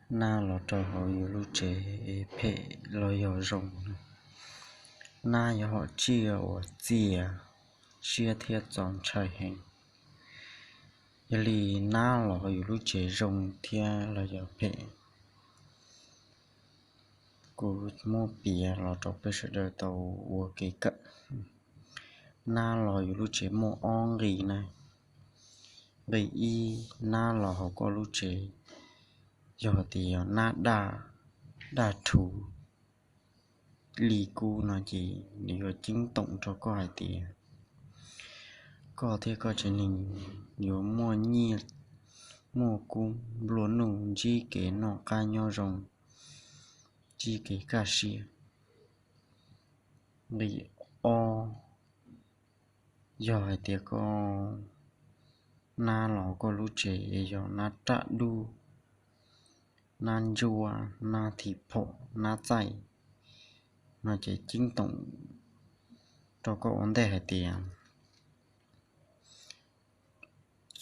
Nab los rau hauv yus lub tsev phem los yog zoo? Nab yog hom tsiaj uas txias siab thiab txaus ntshai heev. Yog li nab los hauv yus lub tsev zoo thiab los yog phem, kuv muab piav los rau peb sawv daws tau ua kev kawm. Nab los yus lub tsev muaj ob nqi na. Nqi ib, nab los hauv koj lub tsev, yog tias yog nab daj, daj rhuv li kub no ces nws yuav ceeb toom rau koj hais tias koj thiab koj tsev neeg yuav muaj nyiaj, muaj kub nplua nuj, ntsib kev noj qab nyob zoo, ntsib kev kaj siab. Nqi ob, yog hais tias koj, nab los koj lub tsev es yog nab raj dub, nab ntsuab, nab thim phom, nab txaij no ces ceeb toom rau koj ua ntej hais tias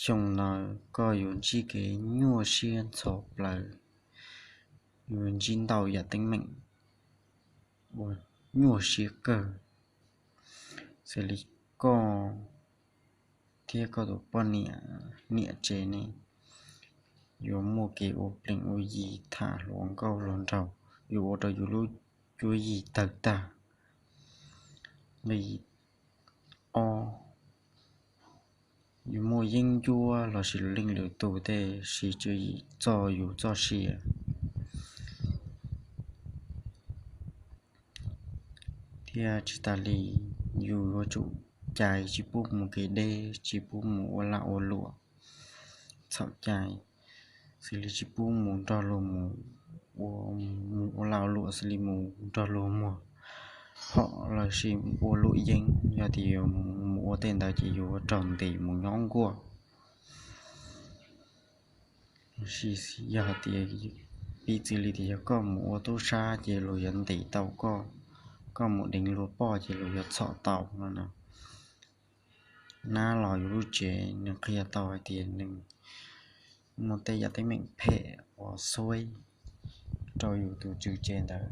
xyoo ntawd koj yuav ntsib kev nyuaj siab ntxhov plaws, yuav ntsib ntau yam teeb meem uas nyuaj siab kawg. Xws li koj thiab koj tus poj niam, niam tsev ne, yuav muaj kev ua plees ua yi, tham hluas nkauj hluas nraug, yuav ua rau yus lub cuab yig tawg tag. Nqi ob, yuav muaj yeeb ncuab lossis lus leej lwm tus tej siv tswv yim txog yus txoj sia. Thiab tsis tas li, yus yuav tsum cais tsis pub mus kev deb, tsis pub mus ua lag ua luam txhaum cai, xws li tsis pub mus nrog luag mus ua, mus ua lag ua luam xws li mus nrog luag muag phom lossis ua luam yeeb. Yog tias yus mus ua tej ntawd ces yus yuav raug ntes mus nyob nkuaj. Lossis yog hais tias piv txwv li tias yog koj mus ua tub sab ces luag yuav ntes tau koj, koj mus deev luag poj ces luag yuav txhom tau no na. Nab los yus lub tsev nws qhia tau hais tias nws muaj tej yam teeb meem phem uas xuaib rau yus tus tswv tsev ntawd.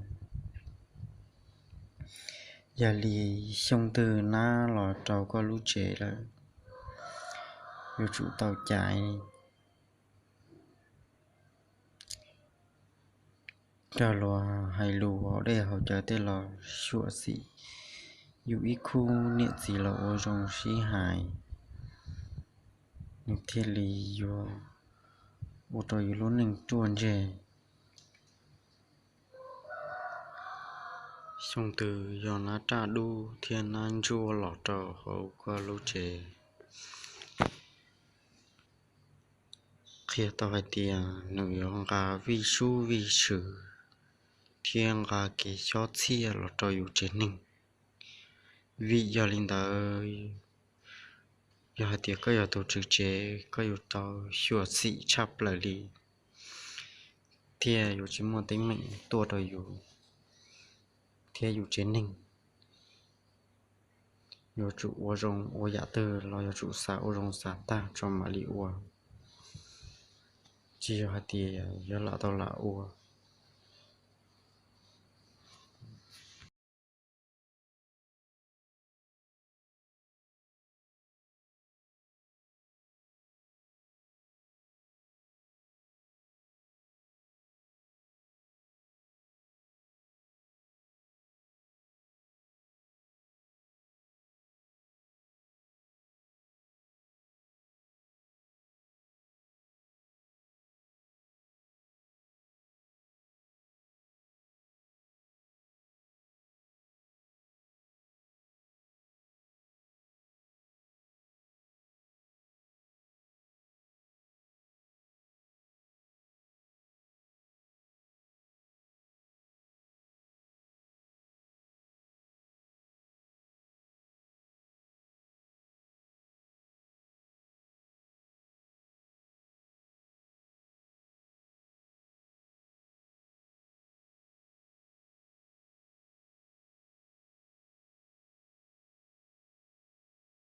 Yog li xyoo twg nab los rau koj lub tsev lawm, yuav tsum tau caiv, nrog luag hais lus hauv dej hauv cawv tej los xyuam xim yus ib khub niam txiv los ua zoo sib hais, nws thiaj li yuav ua rau yus lub neej ruaj ntseg. Xyoo twg yog nab raj dub thiab nab ntsuab los rau hauv koj lub tsev, qhia tau hais tias nws yuav nqa vij sub vij sw thiab nqa kev xob txhiaj los rau yus tsev neeg. Vim yog li ntawd, yog hais tias koj yog tus tswv tsev, koj yuav tau xyuam xim tshaj plaws li, thiaj yuav tsis muaj teeb meem tuaj rau yus thiab yus tsev neeg. Yuav tsum ua zoo, ua yam twg los yuav tsum xav ua zoo xav tag tso mam li ua. Tsis yog hais tias yuav lam tau lam ua,